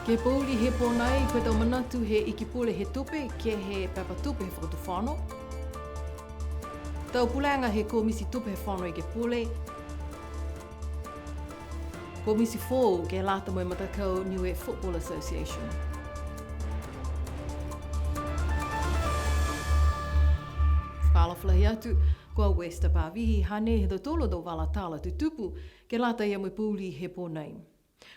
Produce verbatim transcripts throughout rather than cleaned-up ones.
Ke he pouli he pō nei, ko e tau manatu he Iki Pule he Tupe, ke he pepa tupe he Fakatufono. Tau pulega he Komiti Tupe he Fono Ekepule. Komiti foou ke lata mo e matakau Niue Football Association. Fakaalofa lahi atu, ko au Esther Pavihi, hanei he tau tolu tau vala tala tutupu, ke lata ia mo e pouli he pō nei.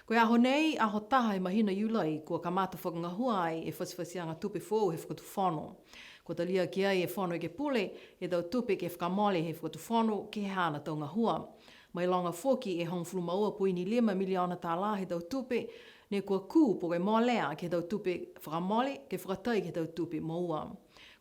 Ko e aho nei, aho taha he mahina Iulai, kua kamata fakagahua ai e fatifatiaga tupe foou he Fakatufono. Kua talia ki ai e Fono Ekepule e tau tupe ke fakamole he Fakatufono ke he haana tau gahua. Mailoga foki e hogofulu ma ua poini lima miliona tālā he tau tupe ne kua kū po ke molea ke he tau tupe fakamole, ke fakatai ke he tau tupe moua.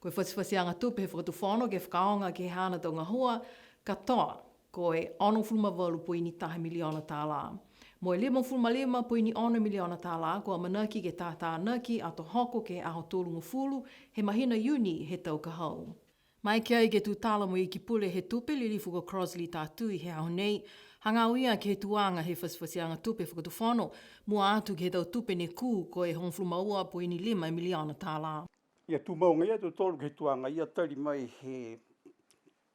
Ko e fatifatiaga tupe he Fakatufono ke fakaaoga ke he haana tau gahua katoa, ko e onogofulu ma valu poini taha miliona tālā. Mo e limagofulu ma lima poini ono miliona tālā, kua amanaki ke tātānaki ato hoko ke he aho tolugofulu he mahina Iuni he tau ka hau. Maeke ai ke tutala mo e Iki Pule he Tupe, Lilifu ko Crossley Tatui, he aho nei, hagaao ia ke he tuaga he fatifatiaga tupe Fakatufono, mua atu ke he tau tupe ne kū, ko e hogofulu ma ua poini lima miliona tālā. Ia tumau agaia e tautolu ke he tuaga ia tali mai he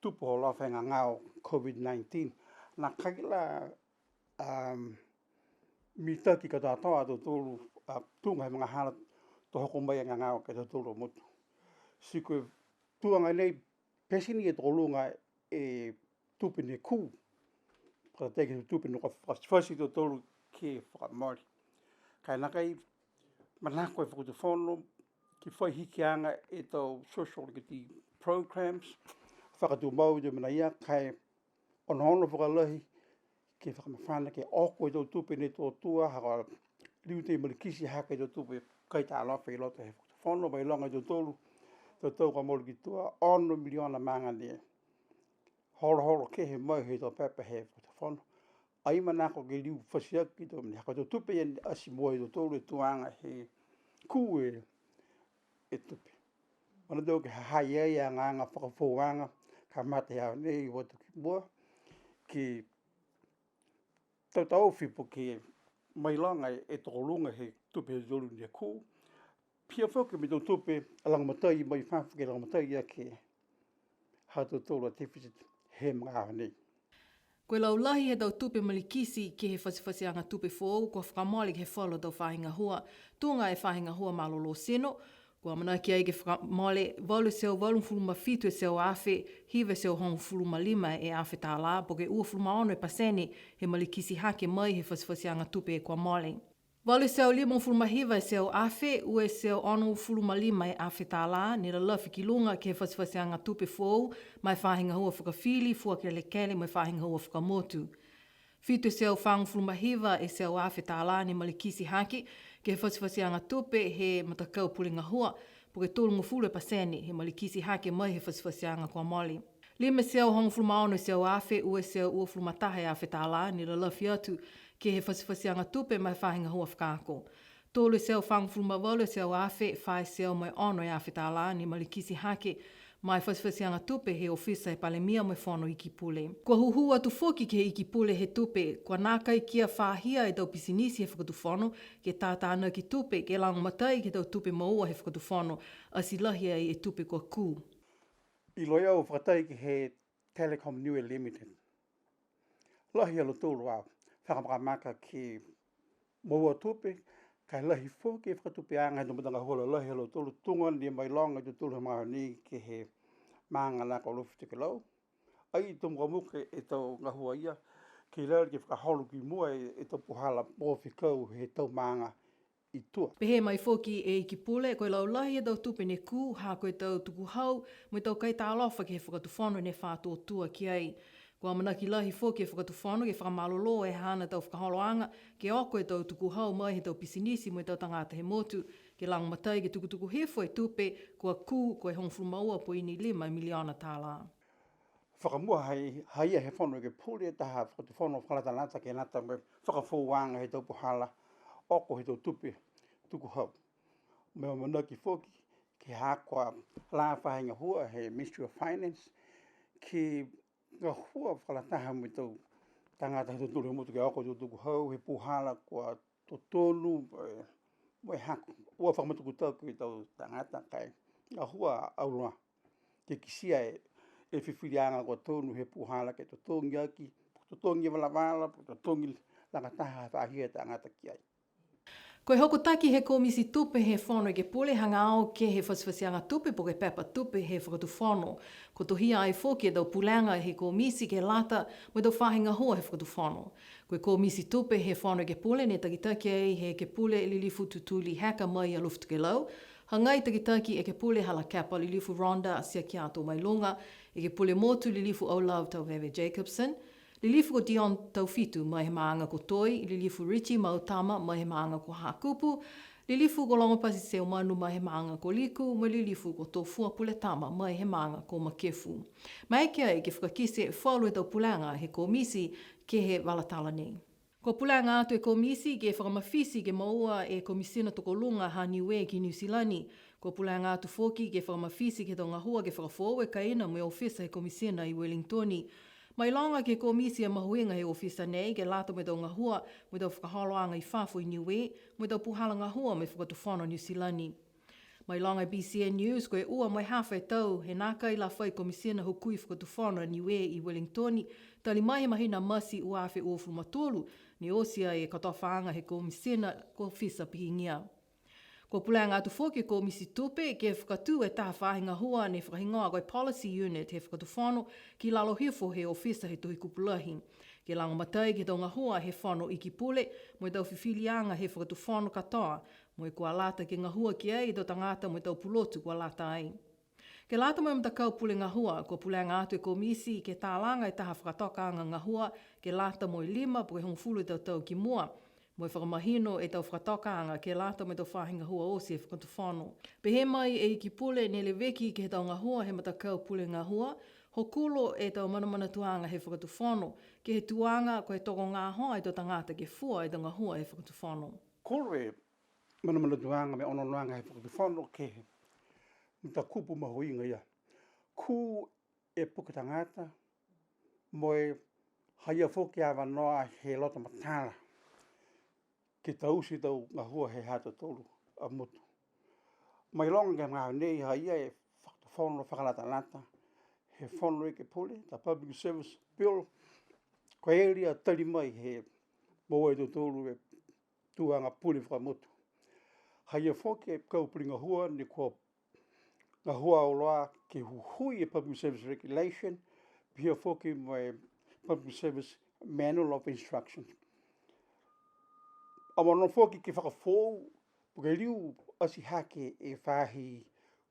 tupu holoa fai gagao COVID nineteen. Nākai la, um, mitaki katoatoa a tautolu, a, tuga he magahala to hoko mai e gagao ke he tautolu a motu. Ti ko e tuaga nei, pete ni e tokoluga e tupe ne kū. Fakatai ke he tupe ne kua fatifati a tautolu ke fakamole. Ka e nākai manako e Fakatufono ke fai hikiaga e tau social equity programs, fakatumau e tau mena ia, ka e onoono fakalahi ke fakamafana ke oko e tau tupe ne tō tua, ha kua liu tei malikiti hake e tau tupe kaitalofa i loto he Fakatufono, mailoga e tautolu, tau tau kua mole ki tua, ono miliona maaga ne holoholo kehe mai he tau pepa he Fakatufono. Ai manako ke liu fatiaki e tau mena, ha ko e tau tupe ia ne ati mua e tautolu e tuaga he kū e, e tupe. Manatu ke ha ha i ai e agaaga fakafoouaga, kamata he aho nei o atu ki mua, ke tautaofi po ke mailoga e tokoluga he tupe he tautolu ne kū. Pihia foki mo e tau tupe lagomatai mai fafo ke lagomatai aki ha tautolu a deficit he magaaho nei. Ko e laulahi he tau tupe malikiti ke he fatifatiaga tupe foou, kua fakamole ke he falu tau faahi gahua, tuga e faahi gahua malolō tino, kua amanaki ai ke fakamole valu e teau valugofulu ma fitu e teau afe, hiva e teau hogofulu ma lima e afe tālā, po ke uafulu ma ono e pasene he malikiti hake mai he fatifatiaga tupe kua mole. Valu e teau limagofulu ma hiva e teau afe, ua e teau onogofulu ma lima e afe tālā, ne lalafi ki luga ke he fatifatiaga tupe foou, ma e faahi gahua fakafili, fua kelekele, ma e faahi gahua fakamotu. Fitu e teau fagofulu ma hiva e teau afe tālā ne malikiti hake ke he fatifatiaga tupe he matakau pule gahua, po ke tolugofulu e pasene he malikiti hake mai he fatifatiaga kua mole. Lima e teau hogofulu ma ono e teau afe, ua e teau uafulu ma taha e afe tālā ne lalafi atu ke he fatifatiaga tupe ma e faahi gahua fakaako. Tolu e teau fagofulu ma valu e teau afe, fā e teau mo e ono e afe tālā ne malikiti hake ma e fatifatiaga tupe he ofisa he Palemia mo e Fono Iki Pule. Kua hūhū atu foki ke he Iki Pule he Tupe, kua nākai kia fahia e tau pisinisi he Fakatufono ke tātānaki tupe, ke lagomatai ke he tau tupe moua he Fakatufono, ati lahi ai e tupe kua kū. Iloa e au fakatai ke he Telecom Niue Limited. Lahi a lautolu a fakamakamaka ke moua tupe, ka e lahi foki e fakatupeaga he tau matagahua lalahi ha lautolu, tuga ni e mailoga e tautolu he magaaho nei ke he maaga nā ko Alofi Tokelau. Ai to mukamuka e tau gahua ia, ke lali ke fakaholo ki mua e, e tau puhala mo fekau he tau maaga i tua. Pehē mai foki e Iki Pule, ko e laulahi e tau tupe ne kū, ha ko e tau tukuhau mo e tau kaitalofa ke he Fakatufono ne fa tō tua ki ai. Kua amanaki lahi foki e Fakatufono ke fakamalolō e haana tau fakaholoaga, ke oko e tau tukuhau mai he tau pisinisi mo e tau tagata he motu, ke lagomatai ke tukutuku hifo e tupe kua kū, ko e hogofulu ma ua poini lima miliona tālā. Fakamua ha i, ha ia he Fono Ekepule, taha Fakatufono fakalatalata ke lata mo e fakafoouaga he tau puhala oko he tau tupe tukuhau. Mo e amanaki foki ke he haaku a lā faahi gahua he Ministry of Finance, ke gahua fakalataha mo e tau tagata he tautolu he motu ke oko e tau tukuhau, he puhala kua totonu, e, mo e hako. Ua fakamatutaki e tau tagata ka e gahua auloa ke kitia e, e fifiliaga kua tonu he puhala ke totogi aki, totogi e valavala, totogi lagataha ha faahi e tagata ki ai. Ko e hokotaki he Komisi Tupe he Fono Ekepule hagaao ke he fatifatiaga tupe po ke pepa tupe he Fakatufono. Kua tohia ai foki e tau pulega he komisi ke lata mo e tau faahi gahua he Fakatufono. Ko e Komisi Tupe he Fono Ekepule ne takitaki ai he Ekepule Lilifu Tutuli Heka mai Alofi Tokelau, hagai takitaki Ekepule Halakepa Lilifu Rhonda Siakiato Mailoga, Ekepule Motu Lilifu O'Love Tauveve Jacobsen, Lilifu ko Dion Taufitu mai he maaga ko Toi, Lilifu Richie Mautama mai he maaga ko Hakupu, Lilifu ko Logopati Seumanu mai he maaga ko Liku, mo e Lilifu ko Tofua Puletama mai he maaga ko Makefu. Maeke ai ke fakakite falu he tau pulega he komisi ke he vala tala nei. Kua pulega atu e komisi ke fakamafiti ke moua e Komisina Tokoluga ha Niue ki Niu Silani. Kua pulega atu foki ke fakamafiti ke he tau gahua ke fakafoou e kaina mo e ofisa he Komisina i Ueligitoni. Mailoga ke he komisi e mahuiga he ofisa nei ke lata mo e tau gahua mo e tau fakaholoaga i fafo i Niue, mo e tau puhala gahua mo e Fakatufono Niu Silani. Mailoga e B C N News, ko e ua mo e hafa e tau he nākai la fai Komisina Hukui Fakatufono a Niue i Ueligitoni, tali mai he mahina Mati ua afe uafulu ma tolu, ne oti ai e kotofaaga he Komisina ko Fisa Pihigia. Kua pulega atu foki e Komisi Tupe ke fakatū e taha faahi gahua ne fakahigoa ko e Policy Unit he Fakatufono ki lalo hifo he ofisa he Tohi Kupu Lahi, ke lagomatai ke he tau gahua he Fono Iki Pule mo e tau fifiliaga he Fakatufono katoa, mo e kua lata ke gahua ki ai e tau tagata mo e tau pulotu kua lata ai. Ke lata mo e matakau pule gahua, kua pulega atu e komisi ke talaga e taha fakatokaaga gahua ke lata mo e lima po ke hogofulu e tau tau ki mua, mo e fakamahino e tau fakatokaaga ke lata mo e tau faahi gahua oti he Fakatufono. Pehē mai e Iki Pule ne leveki ke he tau gahua he matakau pule gahua, hokulo e tau manamanatuaga he Fakatufono ke he tuaga ko e tokogahoa e tau tagata ke fua e tau gahua he Fakatufono. Kolo e manamanatuaga mo e onoonoaga he Fakatufono ke he matakupu mahuiga ia. Kū e puke tagata, mo e ha ia foki avanoa he loto matala ke taute e tau gahua he ha tautolu a motu. Mailoga ke he magaaho nei ha ia e Fakatufono fakalatalata he Fono Ekepule, the Public Service Bill, ko e area tali mai he moua e tautolu e tuaga pule fakamotu. Ha ia foki e kau pule gahua ne kua gahua auloa ke huhui e Public Service Regulation, pihia foki mo e Public Service Manual of Instruction. Amanaki foki ke fakafoou, po ke liu ati hake e faahi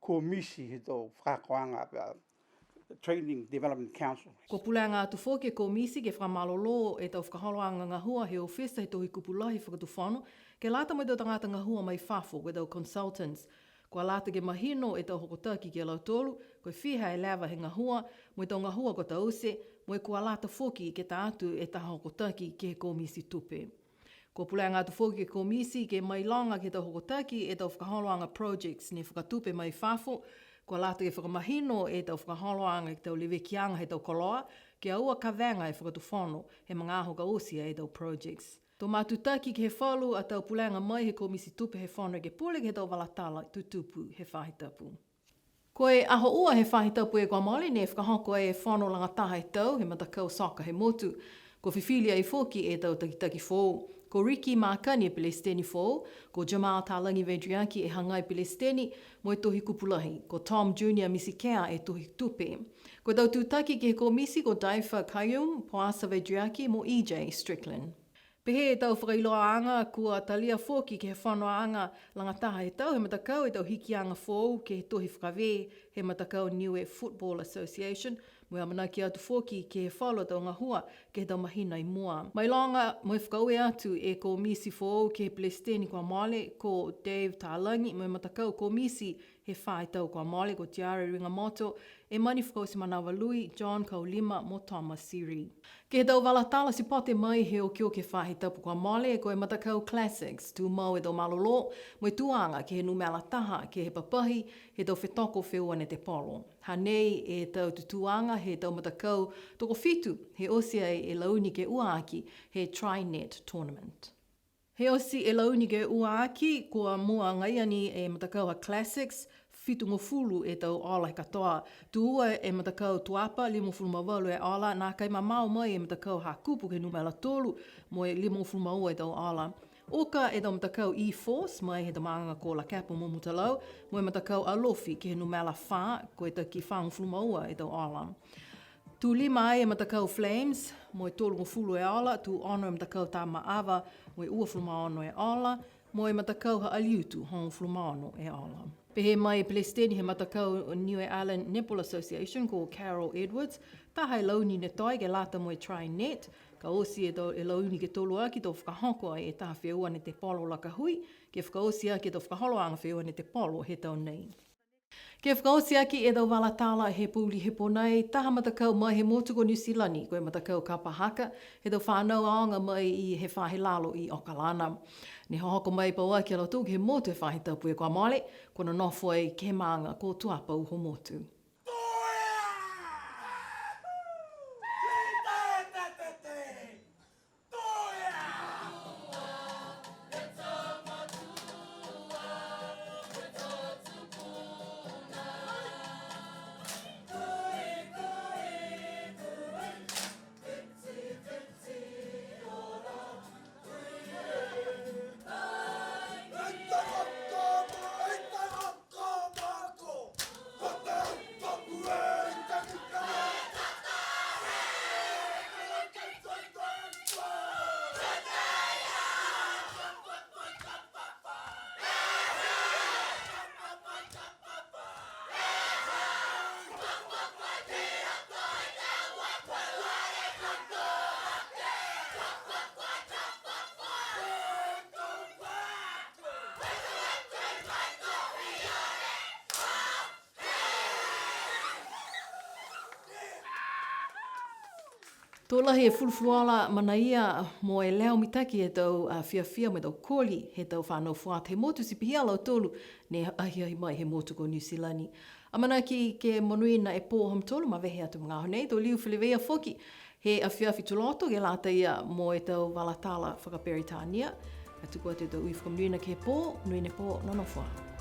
komisi he tau fakaakoaga, uh, Training Development Council. Kua pulega atu foki e komisi ke fakamalolō e tau fakaholoaga gahua he ofisa he Tohi Kupu Lahi Fakatufono, ke lata mo e tau tagata gahua mai fafo, ko e tau consultants. Kua lata ke mahino e tau hokotaki ki a lautolu, ko e fiha e leva he gahua, mo e tau gahua kua taute, mo e kua lata foki ke ta atu e taha hokotaki ke he komisi tupe. Kua pulega atu foki e komisi ke mailoga ke he tau hokotaki e tau fakaholoaga projects ne fakatupe mai fafo, kua lata ke fakamahino e tau fakaholoaga ke he tau levekiaga he tau koloa, ke aua kavega e Fakatufono he magaaho ka oti e tau projects. To matutaki ke he falu a tau pulega mai he Komisi Tupe he Fono Ekepule ke he tau vala tala tutupu he faahi tapu. Ko e aho ua he faahi tapu kua mole ne fakahoko e fono lagataha he tau he matakau soka he motu. Kua fifili ai foki e tau takitaki foou. Ko Ricky Makani e Pelesiteni foou, ko Jamal Talagi Vedriaki e hagai Pelesiteni mo e Tohi Kupu Lahi, ko Tom Junior Misikea e Tohi Tupe. Ko e tau tutaki ke he komisi ko Daifa Kayum, Poasa Vedriaki mo E J Strickland. Pehē e tau fakailoaaga, kua talia foki ke he fonoaga lagataha he tau he matakau e tau hikiaga foou ke he tohi fakavē he matakau Niue Football Association, mo e amanaki atu foki ke he falu a tau gahua ke he tau mahina i mua. Mailoga mo e fakaaue atu e komisi foou ke he Pelesiteni kua mole, ko Dave Talagi, mo e matakau komisi he faahi tau kua mole, ko Tiare Rigamoto, Emani Fakaotimanava Lui, John Kaulima mo Thomas Siri. Ke he tau vala tala sipote mai he okioki he faahi tapu kua mole, ko e matakau Classics, tumau e tau malolō, mo e tuaga ke he numela taha, ke he papahi, he tau fetoko feua netepolo. Hanei e tau tutūaga he tau matakau tokofitu, he oti ai e launi ke ua aki, he Tri-Net Tournament. He oti e launi ke ua aki, kua mua agaia ni e matakau ha Classics, fitugofulu e tau ola he katoa. Tū ua e matakau Tuapa, limagofulu ma valu e ola, nākai mamao mai e matakau Hakupu ke numela tolu, mo e limagofulu ma ua e tau ola. Uka e tau matakau E-Force, mai he tau maaga ko Lakepa mo Mutalau, mo e matakau Alofi ke he numela fā, ko e taki fāgofulu ma ua e tau ola. Tū lima ai e matakau Flames, mo e tolugofulu e ola, tū ono e matakau Tamaava, mo e uafulu ma ono e ola, mo e matakau ha Aliutu, hogofulu ma ono e ola. Pehē mai e Pelesiteni he matakau Niue Island Netball Association ko Carol Edwards, taha e launi ne toe ke lata mo e Tri Net, ka oti e tau, e launi ke tolu aki to fakahoko ai e taha feua netepolo lakahui, ke fakaoti aki e tau fakaholoaga feua netepolo he tau nei. Ke fakaoti aki e tau vala tala he pouli he pō nei, taha matakau mai he motu ko Niu Silani, ko e matakau Kapahaka, he tau fānau aoga mai i he faahi lalo i Okalana. Ne hohoko mai pauaki a lautolu ke he motu he faahi tapu kua mole, kua nonofo ai ke he maaga ko Tuapa Uhomotu. To lahi e fulufuluola manaia mo e leo mitaki e tau, a, fiafia mo e tau koli he tau fānau fuata he motu ti pihia a lautolu ne ahiahi mai he motu ko Niu Silani. Amanaki ke monuina e pō ha mutolu, mavehe atu e magaaho nei, to liu feleveia foki he afiafi Tuloto ke lata ia mo e tau vala tala fakaperitania. Ka tuku atu e tau ui fakamonuina ke he pō, monuina e pō, nonofo ā.